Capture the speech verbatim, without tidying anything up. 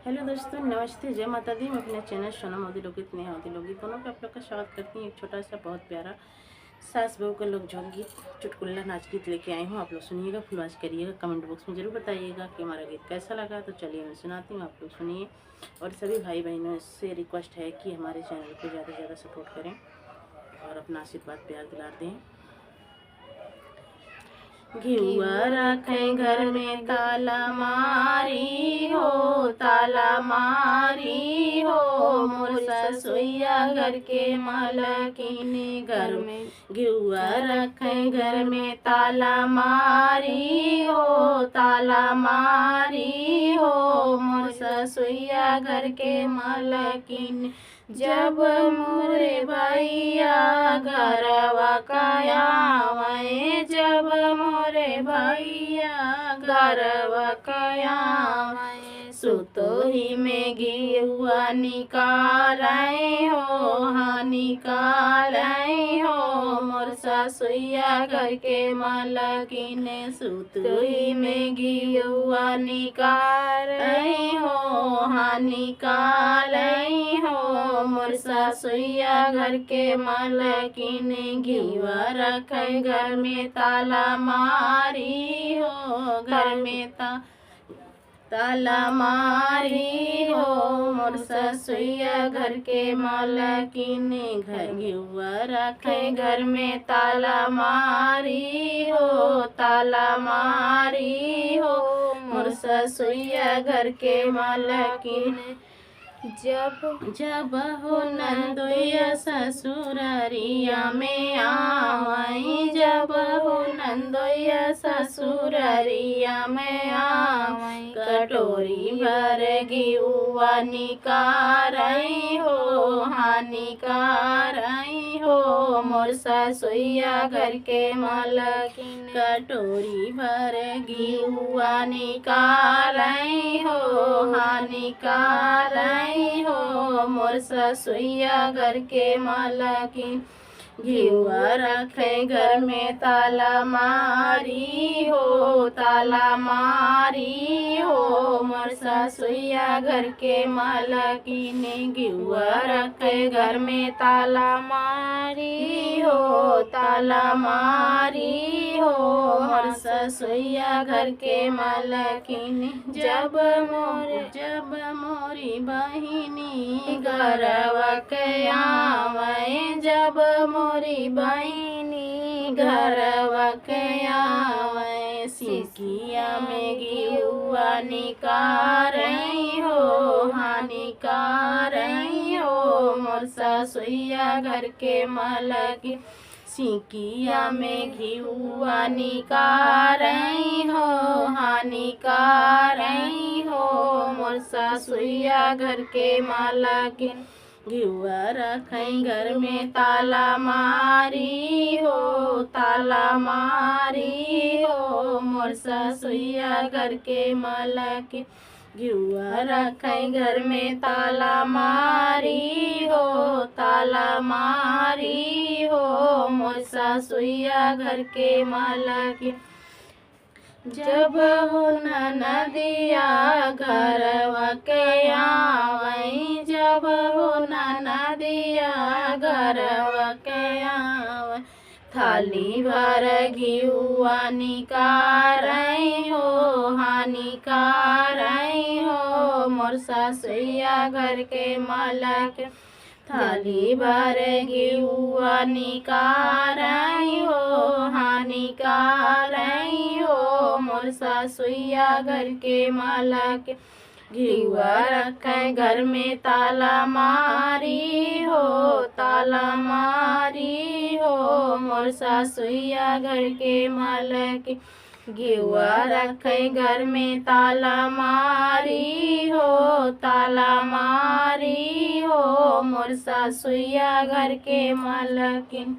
हेलो दोस्तों, नमस्ते, जय माता दी। मैं अपने चैनल सोनम अवधी लोकगीत, नेहा अवधी लोकगीत दोनों पे आप लोग का स्वागत करती हूँ। एक छोटा सा बहुत प्यारा सास बहू का लोक झोंक गीत, चुटकुला नाच गीत लेके आई हूँ। आप लोग सुनिएगा, फुलवाच करिएगा, कमेंट बॉक्स में ज़रूर बताइएगा कि हमारा गीत कैसा लगा। तो चलिए मैं सुनाती हूँ, आप लोग सुनिए। और सभी भाई बहनों से रिक्वेस्ट है कि हमारे चैनल को ज़्यादा से ज़्यादा सपोर्ट करें और अपना आशीर्वाद प्यार दुलार दें। घिउवा रखे घर में ताला मारी हो, ताला मारी हो, मोर ससुइया घर के मलकिन। घर में घिउवा रखे घर में ताला मारी हो, ताला मारी हो, मोर ससुइया घर के मलकिन। जब मोरे भैया घरवा कयावै, जब मोरे भैया घरवा कयावै, सुतोही में घिउवा निकालै हो, हाँ निकालै हो, मोर ससुइया घर के मलकिन। सुतोही में घिउवा निकालै हो, हाँ निकालै हो, मोर ससुइया घर के मलकिन। घिउवा रखे घर में ताला मारी हो, घर में ता ताला मारी हो, मोर ससुइया घर के मलकिन। घिउवा रखे घर में ताला मारी हो, ताला मारी हो, मोर ससुइया घर के मलकिन। जब जब हो नंदोइया ससुररिया में आवै, जब हो नंदोइया ससुररिया में आवै, कटोरी भर घिउवा निकारै हो, हाँ निकारै हो, मोर ससुइया घर के मलकिन। कटोरी भर घिउवा निकारै हो, हाँ निकारै हो, मोर ससुइया घर के मलकिन। घिउवा रखे घर में ताला मारी हो, ताला मारी हो, मोर ससुइया घर के मलकिन। घिउवा रखे घर में ताला मारी हो, ताला मारी हो, मोर ससुइया घर के मलकिन। जब मोर जब मोरी बहिनी घरवा कयावै, जब मोरी बहिनी घरवा कयावै, सिकिया में घिउवा निकारै हो, हाँ निकारै हो, मोर ससुइया घर के मलकिन। सिकिया में घिउवा निकारै हो, हाँ निकारै हो, मोर ससुइया घर के मलकिन। घिउवा रखे घर में ताला मारी हो, ताला मारी हो, मोर ससुइया घर के मलकिन। घिउवा रखे घर में ताला मारी हो, ताला मारी हो, मोर ससुइया घर के मलकिन। जब हो ननदिया घरवा कयावै, जब हो ननदिया घरवा कयावै, थाली भर घिउवा निकारै हो, हाँ निकारै हो, मोर ससुइया घर के मलकिन। थाली भर घिउवा निकारै हो, हाँ निकारै हो, मोर ससुइया घर के मलकिन। घिउवा रखे घर में ताला मारी हो, ताला मारी हो, मोर ससुइया घर के मलकिन। घिउवा रखे घर में ताला मारी हो, ताला मारी हो, मोर ससुइया घर के मलकिन।